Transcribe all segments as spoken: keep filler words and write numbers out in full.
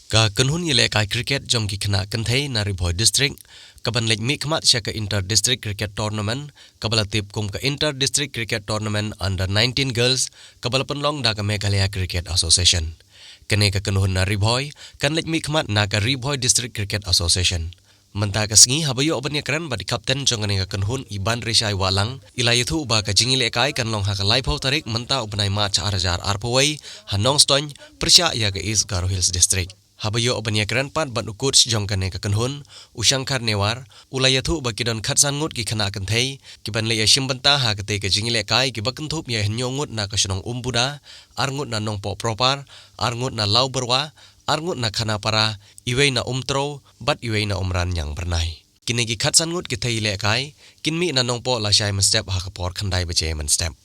Ka kynhun ïalehkai cricket jong ki khynnah kynthei na Ri Bhoi District, kaban leit mihkhmat sha ka Inter District Cricket Tournament, kaba la tip kum ka Inter District Cricket Tournament Under nineteen Girls, kaba la pynlong da ka Meghalaya Cricket Association. Kane ka kynhun na Ri Bhoi kan leit mihkhmat na ka Ri Bhoi District Cricket Association. Mynta ka sngi, haba ïoh ban ïakren bad i kapten jong kane ka kynhun, i Banrishai Wahlang, i la ïathuh ba ka jingïalehkai kan long ha ka laiphew tarik mynta u bnai March ar hajar arphew wei, ha Nongstoiñ, pyrshah ïa ka East Garo Hills District. Haba ïoh ban ïakren pat bad u coach jong kane ka kynhun, u Shankar Newar, u la ïathuh ba ki don khatsan ngut ki khynnah kynthei kiban leit ïashim bynta ha katei ka jingïalehkai, kiba kynthup ïa hynñiew ngut na ka shnong Umbuda, ar ngut na Nongpoh proper, ar ngut na Lawbyrwa, ar ngut na Khanapara, iwei na Umtrew bad iwei na Umranñiang Byrnai. Kine ki khatsan ngut ki thei ïalehkai kin mih na Nongpoh lashai mynstep ha ka por khyndai baje mynstep.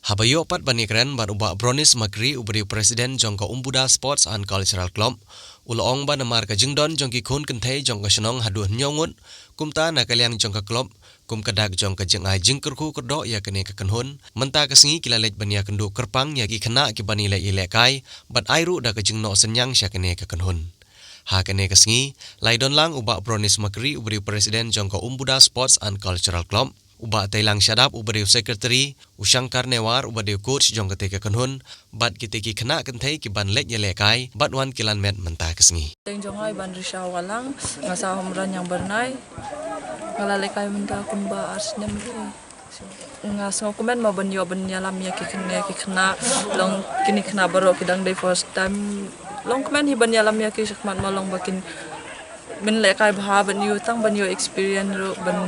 Haba ïoh pat ban ïakren bad u Bah Brownies Makri, uba dei u president jong ka Umbuda Sports and Cultural Club, u la ong ba namar ka jingdon jong ki khun kynthei jong ka shnong haduh hynñiew ngut, kumta na ka liang jong ka club, kum ka dak jong ka jingai jingkyrkhu kyrdoh ïa kane ka kynhun, mynta ka sngi ki la leit ban ïakynduh kyrpang ïa ki khynnah kiban ïaleh ïalehkai bad ai ruh da ka jingnoh synñiang sha kane ka kynhun. Ha kane ka sngi, la ïadon lang u Bah Brownies Makri, uba dei u president jong ka Umbuda Sports and Cultural Club, u Bah Teilang Shadap, uba dei u secretary, u Shankar Newar, uba dei u coach jong katei ka kynhun, bad kitei ki khynnah kynthei kiban leit ïalehkai bad wan ki lan met mynta ka sngi. Teng jong nga i Banrishai Wahlang, nga sah ha Umranñiang Byrnai. Nga la lehkai mynta kumba ar snem. Nga sngewkmen mo ban ïoh ban ïalam ïa ki khynnah, ki khynnah, long kine khynnah baroh ki dang dei first time. Long kmen hi ban ïalam ïa ki, shakhmat mo long ba kin, men lehkai bha ban ïoh tang ban ïoh experience ruh ban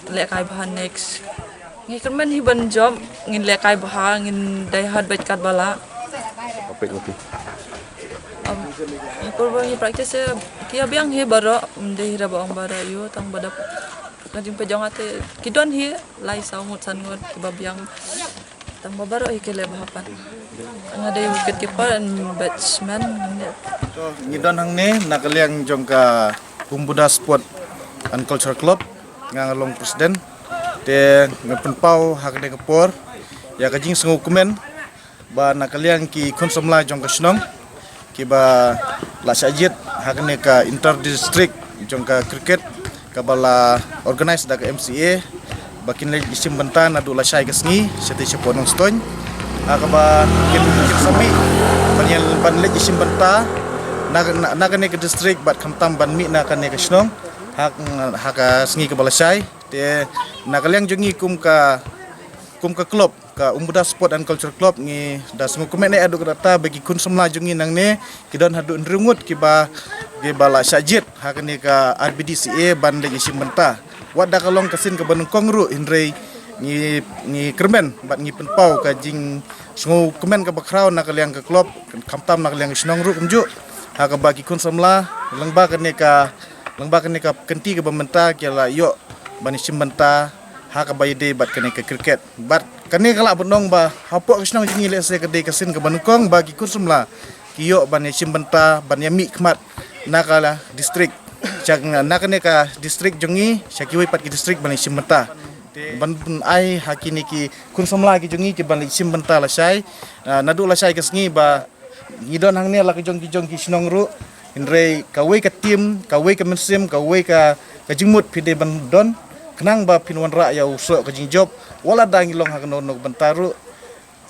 lehkai bha next. Ngi kyrmen hi ban jop, ngin lehkai bha, ngin die hard bad katba lah. Apek mati. Um, ha por ba ngi practice, ki ïa biang hi baroh, ym dei hi ba ong ba da ïoh tang ba da. Ka jingpeit jong nga te ki don hi lai saw ngut san ngut kiba biang. Tang ba baroh hi ki leh bha pat. Nga dei wicket keeper and batsman. To, ngi don hangne na ka liang jong ka Umbuda Sport and Culture Club, nga nga long president. Te nga pynpaw ha kane ka por ïa ka jingsngewkmen ba na ka liang ki khun samla jong ka shnong kiba la shah jied ha kane ka inter district jong ka cricket kaba la organize da ka M C A, ba kin leit ïashim bynta naduh lashai ka sngi shatei shapoh Nongstoiñ. Ha kaba kin, kin sa mih ban ïa, ban leit ïashim bynta na, na, na kane ka district bad khamtam ban mih na kane ka shnong ha, ha ka sngi kaba lashai. Te na ka liang jong ngi kum ka, kum ka club, ka Umbuda Sport and Culture Club, ngi da sngewkmen eh haduh katta ba ki khun samla jong ngi nangne ki don haduh hynriew ngut kiba, kiba la shah jied ha kane ka R B D C A ban leit ïashim bynta. Wat da ka long ka sien kaba nyngkong ruh hynrei ngi, ngi kyrmen bad ngi pynpaw ka jingsngewkmen kaba khraw na ka liang ka club, khamtam na ka liang ka shnong ruh kumjuh. Ha kaba ki khun samla lyngba kane ka, lyngba kane ka kynti kaba mynta ki la ïoh ban ïashim bynta ha kaba ïadei bad kane ka cricket. Bad kane ka lah ban ong ba hapoh ka shnong jong ngi lehse ka dei ka sien kaba nyngkong ba ki khun samla ki ïoh ban ïashim bynta, ban ïamih khmat na ka district, sha, na kane ka district jong ngi sha kiwei pat ki district ban ïashim bynta. Ban, ban ai ha kine ki khun samla ki jong ngi kiban ïashim bynta lashai, ah, naduh lashai ka sngi ba ngi don hangne la ka jong ki jong ki shnong ruh. Hynrei kawei ka team, kawei ka mynsiem, kawei ka, ka jingmut phi dei ban don khnang ba phin wanrah ïa u soh ka jingjop. Wat la da ngi long ha kano kano ka bynta ruh.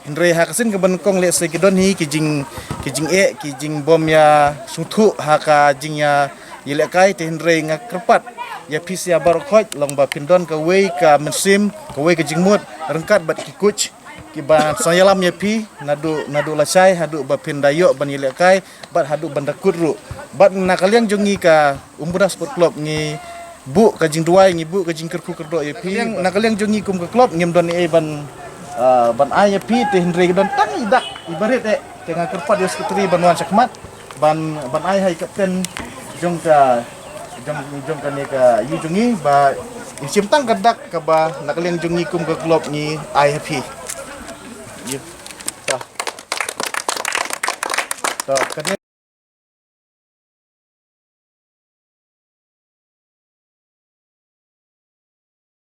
Hynrei ha ka sien kaba nyngkong lehse ki don hi ki jing, ki jingeh, ki jingbym ïasngewthuh ha ka jingïa, ïalehkai. Te hynrei nga kyrpad ïa phi sha baroh khoit long ba phin don kawei ka mynsiem, kawei ka jingmut ryngkat bad ki coach kiba sa ïalam ïa phi naduh, naduh lashai haduh ba phin da ïoh ban ïalehkai bad haduh ban da kut ruh. Bad na ka liang jong ngi ka Umbuda Sport Club ngi buh ka jingduwai, ngi buh ka jingkyrkhu kyrdoh ïa phi. Na ka liang jong ngi kum ka club ngim don ei ban, ah, ban ai ïa phi, te hynrei don tang i dak iba rit eh. Te nga kyrpad ïa u secretary ban wan shakhmat ban, ban ai ha i kapten jong ka, jong, jong kane ka ïing jong ngi ba in shim tang ka dak kaba na ka liang jong ngi kum ka club ngi ai ha phi. Ïa. Ta. Ta, kane